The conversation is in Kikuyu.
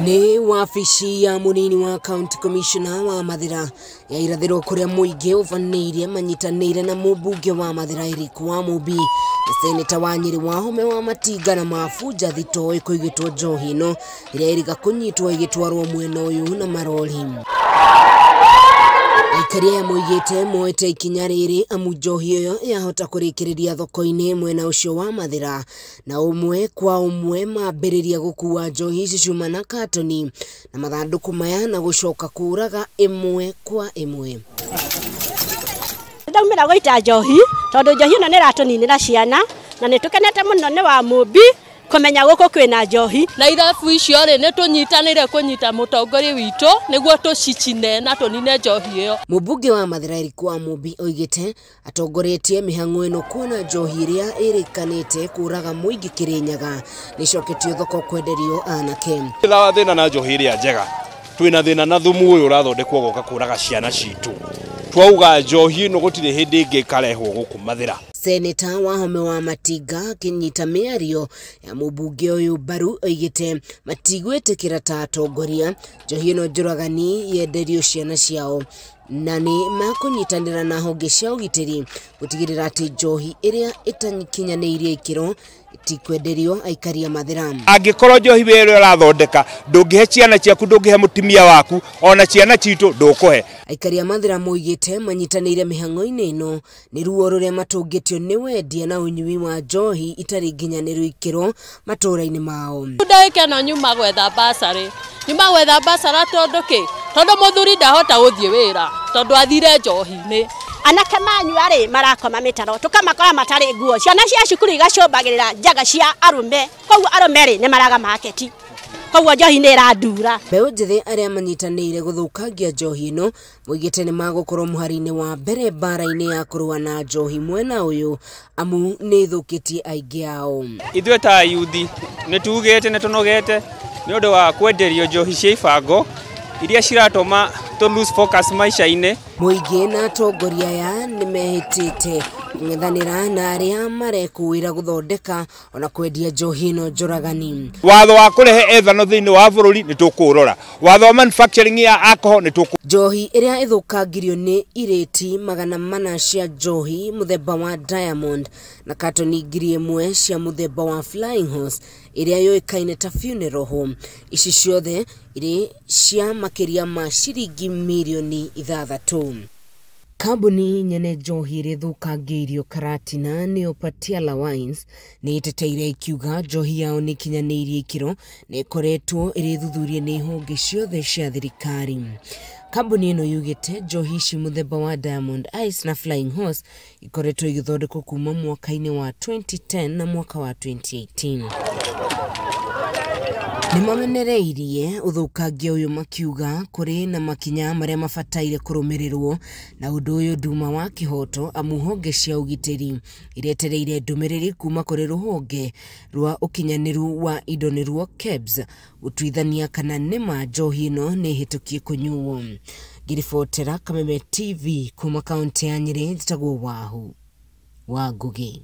Nĩ wabici ya mũnini wa county commissioner wa Mathira ya irathĩro kũrĩa mũingĩ ũbanĩire manyitanĩire na mũmbunge wa Mathira Eric Wamumbi na seneta wa Nyĩrĩ Wahome wa Matinga na Mabuja thitoo ĩkũigĩtwo njohi ĩno ĩrĩa ĩrĩga kũnyitwo ĩgĩtwarwo mwena ũyũ na marori. Aikari aya moigĩte moete ikinya rĩrĩ amu njohi ĩyo yahota kũrĩkĩrĩria thoko-inĩ mwena ũcio wa Mathira na ũmwe kwa ũmwe mambĩrĩria gũkua njohi ici ciuma na katoni na mathandũkũ maya na gũcoka kũraga ĩmwe kwa ĩmwe. Ndaumĩra gũita njohi tondũ njohi ĩno nĩ ĩratũninĩra ciana na nĩ tũkenete mũno nĩ Wamumbi kũmenya gũkũ kwĩna njohi. Na irabu icio rĩ nĩ tũnyitanĩire kũnyita mũtongoria witũ nĩguo tũcicine na tũnine njohi ĩyo. Mũmbunge wa Mathira Eric Wamumbi oigĩte atongoretie mĩhang'o ĩno kuona njohi ĩrĩa ĩrĩkanĩte kũraga mũingĩ Kĩrĩnyaga nĩcoketio thoko kwenderio anake. Twĩna thĩna na njohi ĩrĩa njega, twĩna thĩna na thumu ũyũ ũrathondekwo goka kũraga ciana citũ. Twauga njohi ĩno gũtirĩ hĩndĩ ĩngĩ ĩkarehwo gũkũ Mathira. Seneta Wahome wa Matinga akĩnyita mĩario ya mũmbunge ũyũ mbaru oigĩte matigwĩtĩkĩra ta atongoria njohi ĩno njũragani yenderio ciana ciao na nĩ makũnyitanĩra na honge cia ũgitĩri gũtigĩrĩra atĩ njohi ĩrĩa ĩtakinyanĩirie ikĩro ĩtikwenderio aikari a Mathira. Angĩkorwo njohi ĩrĩa ũrathondeka ndũngĩhe ciana ciaku, ndũngĩhe mũtumia waku, ona ciana citũ ndũkũhe. Aikari a Mathira moigĩte manyitanĩire mĩhang'o-inĩ ĩno nĩ ruo rũrĩa matũngĩtio nĩ wendia na ũnyui wa njohi itarĩ nginyanĩru ikĩro matũũra-inĩ mao. Ndagĩka ĩno nyuma gwetha basarĩ, nyuma gwetha basara tondũ kĩ? Tondũ mũthuri ndahota gũthiĩ wĩra tondũ athire njohi-inĩ. Anake manyua rĩ marakoma mĩtaro tũkamakora matarĩ nguo, ciana cia cukuru igacũmbagĩrĩra njaga cia arũme, koguo arũme rĩ nĩ maraga maketi, koguo njohi nĩ ĩrandura. Mbeũ njĩthĩ arĩa manyitanĩire gũthũkangia njohi ĩno moigĩte nĩ magũkorwo mũhari-inĩ wa mbere mbara-inĩ ya kũrũa na njohi mwena ũyũ amu nĩ ĩthũkĩtie aingĩ ao. Ithuĩ ta yuthi nĩ tugĩte nĩ tũnogete nĩ ũndũ wa kwenderio njohi cia ibango iria ciratũma tũ lose focus maisha-inĩ. Mũingĩ na atongoria aya nĩ mehĩtĩte kũng'ethanĩra na arĩa marekũĩra gũthondeka ona kwendia njohi ĩno njũragani. Watho wa kũrehe ethanol thĩinĩ wa bũrũri nĩ tũkũũrora, watho wa manufacturing ya alcohol nĩ tũkũ. Njohi ĩrĩa ĩthũkangirio nĩ irĩti 400 cia njohi mũthemba wa Diamond na katoni 1000 cia mũthemba wa Flying Horse ĩrĩa yũĩkaine ta Funeral Home. Ici ciothe irĩ cia makĩria ma ciringi mirioni 6. Kambuni nyene njohi ĩrĩa ĩthũkangĩirio Karatina nĩyo Patiala Wines nĩ ĩteteire ikiuga njohi yao nĩ ĩkinyanĩirie ikĩro na ĩkoretwo ĩrĩthuthurie nĩ honge ciothe cia thirikari. Kambuni ĩno yugĩte njohi ici mũthemba wa Diamond Ice na Flying Horse ikoretwo igĩthondekwo kuma mwaka-inĩ wa 2010 na mwaka wa 2018. Nĩ mamenereirie ũthũkangia ũyũ makiuga kũrĩ na makinya marĩa mabataire kũrũmĩrĩrwo na ũndũ ũyũ nduma wa kĩhoto amu honge cia ũgitĩri iretereire ndũmĩrĩri kuma kũrĩ rũhonge rwa ũkinyanĩru wa indo nĩruo KEBS gũtuithania kana nĩma njohi ĩno nĩ ĩhĩtũkie kũnyuo. Ngĩribotera Kameme TV kuma kaũntĩ ya Nyĩrĩ, njĩtagwo Wahu wa Ngũgĩ.